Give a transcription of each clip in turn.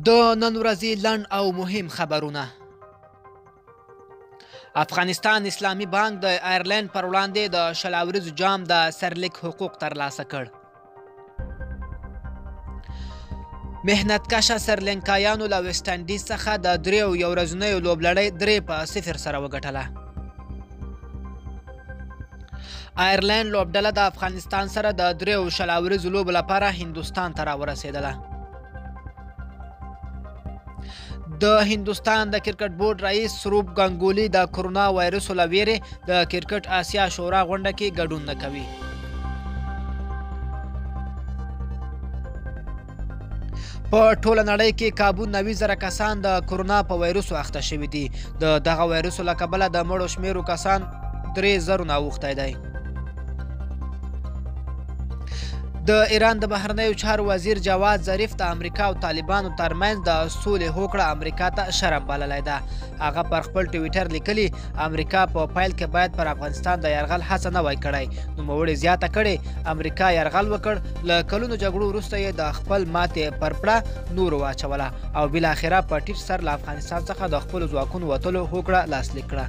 د نن ورځې لنډ او مهم خبرونه. افغانستان اسلامي بانک د آیرلند پر وړاندې د 20 اوریزو جام د سرلیک حقوق ترلاسه کړ. محنتکشه سریلانکایانو له ویسټ انډیز څخه د 3 یو ورځنیو لوبلړۍ 3-0 سره وګټله. آیرلند لوبډله د افغانستان سره د 3 20 اوریزو لوبو لپاره هندوستان ته راورسېدله. د هندوستان د کرکټ بورډ رئیس سروپ ګانګولي د کرونا وایرس له ویرې د کرکټ آسیا شورا غونډه کې ګډون نه کوي. په ټوله نړۍ کې کابو 90,000 کسان د کرونا په وایرسو اخته شوي دي. د دغه وایرسو له کبله د مړو شمیرو کسان 3,000 نه اوښتی دی. د ایران د بهرنیو چارو وزیر جواد ظریف د امریکا او طالبانو ترمنځ د سولې هوکړه امریکا ته شرم بللی ده. هغه پر خپل ټویټر لیکلي، امریکا په پیل کې باید پر افغانستان د یرغل هڅه نه وای کړی. نوموړي زیاته کړې، امریکا یرغل وکړ، له کلونو جګړو وروسته یې د خپل ماتې پر پړه نورو واچوله او بالاخره په ټیټ سر له افغانستان څخه د خپلو ځواکونو وتلو هوکړه لاسلیک کړه.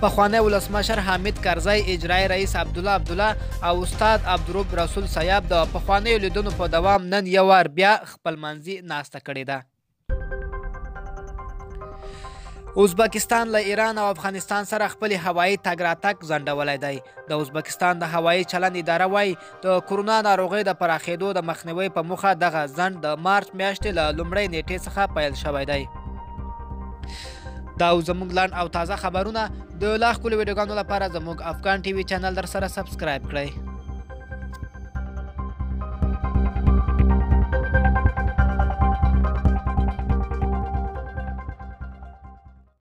پخوانی ولسمشر حامد کرزی، اجرایی رئیس عبدالله عبدالله او استاد عبدالرب رسول سیاب د پخوانیو لیدنو په دوام نن یو وار بیا خپلمنځي ناسته کړې ده. ازبکستان له ایران او افغانستان سره خپل هوایي تګ راتګ ځنډولی دی. د ازبکستان د هوایي چلند اداره وایي، د کرونا ناروغۍ د پراخېدو د مخنیوي په موخه دغه ځنډ د مارچ میاشتې له لومړۍ نیټې څخه پیل شوی دی. دا زموږ لنډ او تازه خبرونه. د لا ښکلو ویډیوګانو لپاره زموږ افغان ټي وي چینل در سره subscribe کړئ.